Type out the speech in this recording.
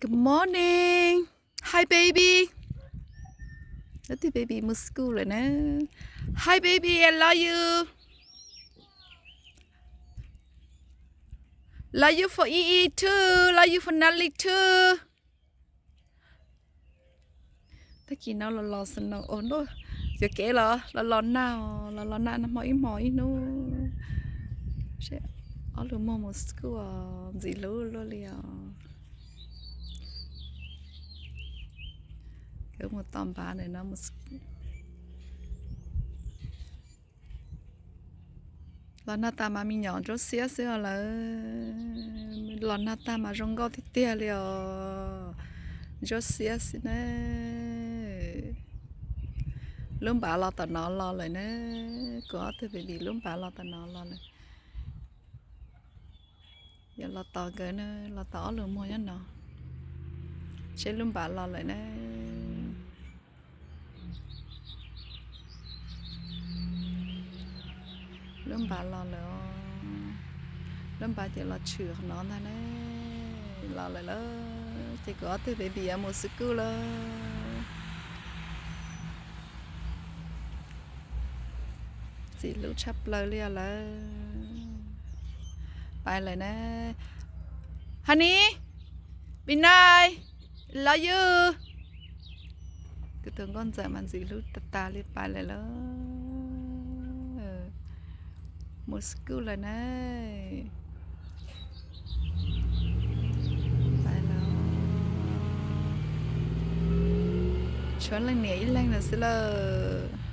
Good morning. Hi baby. Lawv tus baby mus school lawm na. Hi baby, I love you. Love you for Ii too. Love you for Natalie too. Tag kis no los los snow, yuav kev los los los nag, los los nag hmo ib hmos ib hnub. Ob lus muag mus school os, ntxim hlub luaj li os. Kawg mus tos npav ntawm no. Los nag tas mas me nyuam ntsuab xiab xwb os lawv. Los nag tas mas zoo nkauj tiag tiag li os. Ntsuab xiab xwb na. Lub npav los tom no los lawm na. Kuv ob tug baby lub npav los tom no los lawm. Yuav los tos nkawd na, los tos ob lus muag nyob no. Seb lub npav los lawm na. Lub npav los lawm. Lub npav ces los tshwm qhov no ntag na. Los lawm lawm, ces kuv ob tug baby yuav mus school lawm. Ntxim hlub tshaj plaws li os lawv. Pais lawm na. Honey, be nice, love you. Kuv tus nkauj ntxawm mas ntxim hlub tas tas li, pais lawm lawm. Mus school lawm na. Pais lawm. Tshuav leej niam ib leeg lawm xwb lawm.